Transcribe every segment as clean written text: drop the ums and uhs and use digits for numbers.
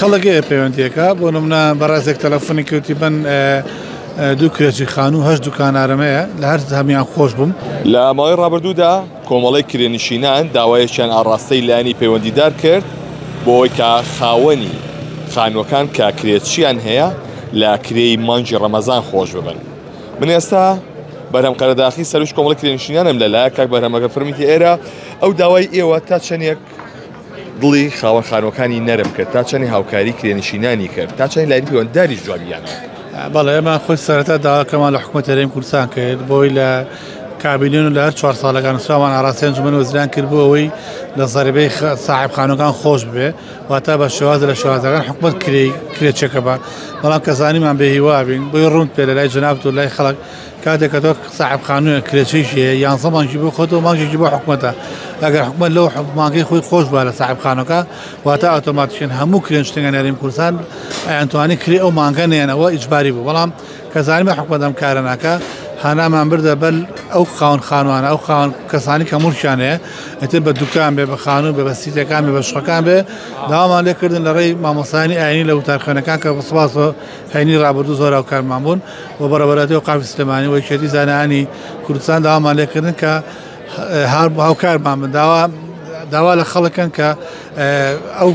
خەڵک هەیە پەیوەندیەکە بۆ نمونە بەڕێزێک تەلەفۆنی کردی من دوو کرێچی خانوو هەشت دوکانارم هەیە لە هەر هەمیان خۆش بووم. لە ماوەی ڕابردوودا کۆمەڵەی کرێنشینان داوایەکیان ئاڕاستەی لایەنی پەیوەندیدار کرد بۆ ئەوەی کە خاوەنی خانووەکان کە کرێچییان هەیە لە کرێی مانگی ڕەمەزان خۆش ببن. من ئێستا بەرهەم قەرەداخی سەرۆکی کۆمەڵی کرێنشینانم لەلایە کاک بەرهەم ئەگەر فەرموویتە ئێرە ئەو داوای ئێوە تا چەندێک دڵی خاوەن خانووەکانی نەرم کرد تا چەندی هاوکاری کرێنشینانی کرد تا چەندی لایەنی پەیوەندداریش جوابیانەوە؟ بەڵێ ئێمە خۆی سەرەتا داواکەمان لە حکوومەت هەرێمی کوردستان کرد بۆی لە کابینێن و لە هەر چوار ساڵەکان نووسراومان ئاراستەی ئەنجومەنی وەزیران کرد بۆ ئەوەی لە زەربەی ساحێب خانووەکان خۆش ببێ واتە بە شێوازە لە شێوازەکان حکوومەت کرێ کرێچەکە بە بەڵام کە زانیمان بێ هیوا بین بۆی ڕوون پێ لە لای جەنابت و لای خەڵک کاتێک کە تۆ ساحێب خانوویەک کرێچەیەکی هەیە یانزە مانگی بۆ خۆتەوە مانگێکی بۆ حکومەتە ئەگەر حکومەت لەو مانگەی خۆی خۆش بووە لە ساحێب خانووەکە واتە ئۆتۆماتیکەن هەموو کرێنشتنەکانی هەرێمی کوردستان ئەیانتوانی کرێ ئەو مانگە نەیەن ئەوە ئیجباری بوو بەڵام کە زانیمان حکومەت ئەم کارە ناکا هانامان بردە بەر ئەو خاوەن خانوانە ئەو خاوەن کەسانی کە موڵکیان هەیە ئیتر بە دوکان بێ بە خانوو بێ بە سیتەکان بێ بە شقەکان بێ داوامان لێکردن لە ڕێی مامۆستایانی ئاینی لە وتارخوێنەکان کە سوپاس هەینی ڕابردوو زۆر هاوکارمان بوون و بەڕێوەبەرایەتی ئەوقافی سلێمانی و یەکێتی زانایانی کوردستان داوامان لێکردن کە هاوکارمان بن داوا داوا لە خەڵکن کە ئەو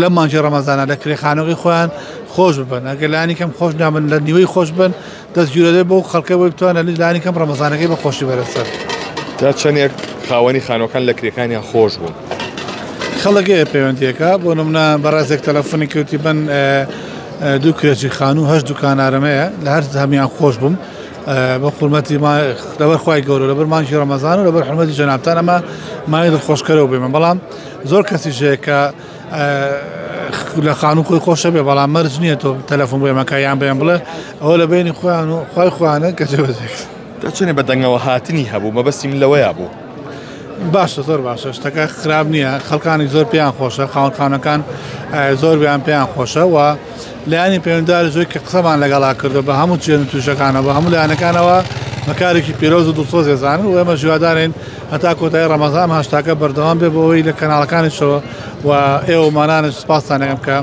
لەم مانگی ڕەمەزانە لە کرێخانەوەی خۆیان خۆش ببن ئەگەر لانی کەم خۆش نابن لە نیوەی خۆش بن دەست گیرۆدەی بۆ خەڵکە بۆی بتوانن لانی کەم ڕەمەزانەکەی بە خۆشی بەرە سەر. تا چەندێک خاوەنی خانووەکان لە کرێکانیان خۆش بوون؟ خەڵک هەیە پەیوەندیەکە بۆ نمونە بەڕێزێک تەلەفۆنی کردی من دوو کرێچی خانوو هەشت دوکانارم هەیە لە هەر هەمیان خۆش بووم بە حورمەتی لەبەر خوای گەورە لەبەر مانگی ڕەمەزان و لەبەر حورمەتی جەنابتان ئەمە مایەی دڵخۆشکەرەوە بێ من بەڵام زۆر کەسیش هەیە کە لە خانوو خۆی خۆشە بێ بەڵام مەرج نییە تۆ تەلەفۆن بۆ ئێمە کە یان بێن بڵێ ئەوە لە بینی خۆیان و خوای خۆیانە کە جێبەجێ تا چەندێ بە دەنگەوە هاتنی هەبوو مەبەستی من لەوەیا بوو. باشە زۆر باشە شتەکە خراپ نییە خەڵکانی زۆر پێیان خۆشە خاوەن خانەکان زۆر بیان پێیان خۆشە و لایەنی پەیوەندار زۆر کە قسەمان لەگەڵا کردو بە هەموو چێن و تووشەکانەوە بە هەموو لایەنەکانەوە بەکارێکی پیرۆز و دڵسۆز دەزانن و ئێمە هیوادارین هەتا کۆتایی ڕەمەزان هاشتاکە بەردەوام بێ بۆ ئەوەی لە کەناڵەکانیشەوە و ئێوەمانانش سپاستان دەکەم کە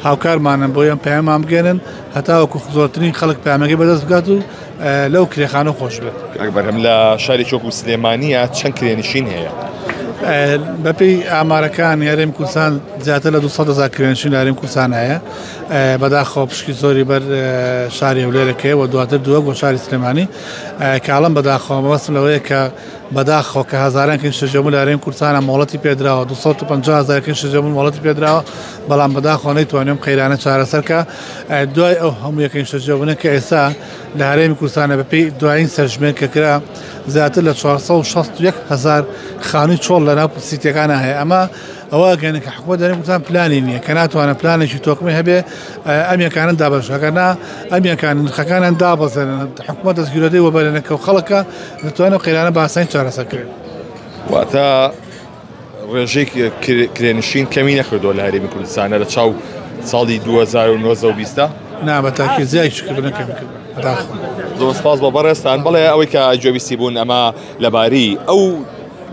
هاوکارمانن بۆ ئەم پەیامان بگەێنن هەتاوەکو زۆرترین خەڵک پەیامەکەی بەدەست بگات و لەو کرێخانە خۆش بێت. کاک بەرهەم لە شارێکی وەکو سلێمانییە چەند کرێنشین هەیە؟ بەپێی ئامارەکانی هەرێم کوردستان زیاتر لە 200 هەزار کرێنشین لە هەرێم کوردستان هەیە بەداخەوە پشکی زۆری بەر شاری هەولێرەکەی و دواتر دووە بۆ شاری سلێمانی کاڵم بەداخەوە مەبەستم لەوەیە کە بەداخەوە کە هەزاران کەس شەژەبوون لە هەرێم کوردستانە مۆڵەتی پێدراوە 250 هەزار کەس شەژەبوون مۆڵەتی پێدراوە بەڵام بەداخەوە نەیتوانێت ئەم قەیرانە چارەسەر کە دوای ئەو هەموو یەکەین شەژەبوونە کە ئێستا لە هەرێمی کوردستانە بەپێی دوایین سەرژمێر کە کرا زیاتر لە 461 هەزار خانووی چۆڵ لە ناو سیتەکانە هەیە ئەمە ئەوە ئەگەنە کە حکومەت هەرێمی کوردستان پلانی نییە کە ناتوانێت پلانێکی تۆکمەی هەبێ ئەم یەکانە دابەش ئەگەر نا ئەم یەکان نرخەکانیان دابەزێنن حکومەت دەستگیرۆدەی وەبەرێنەکە و خەڵکە دەتوانێت قەیرانە بە ئاسانی چارەسەر کرێت. واتە ڕێژەی کرێنشین کەمی نەکردووە لە هەرێمی کوردستانە لە چاو ساڵی 2019 و 20 نا بە تاکید زیایش کردو نەکەمی کردو بەداخەوە. زۆر سپاس بۆ بەڕێزتان. بەڵێ ئەوەی کە گوێبیستی بوون ئەمە لەبارەی ئەو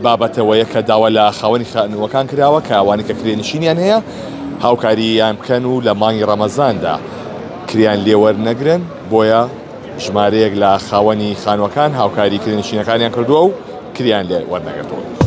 بابەتەوەیە کە داوا لە خاوەنی خانووەکان کراوە کە ئەوانەی کە کرێنشینیان هەیە هاوکارییان بکەن و لە مانگی ڕەمەزاندا کریان لێ وەرنەگرن، بۆیە ژمارەیەک لە خاوەنی خانووەکان هاوکاری کرێنشینەکانیان کردووە و کریان لێ وەرنەگرتوون.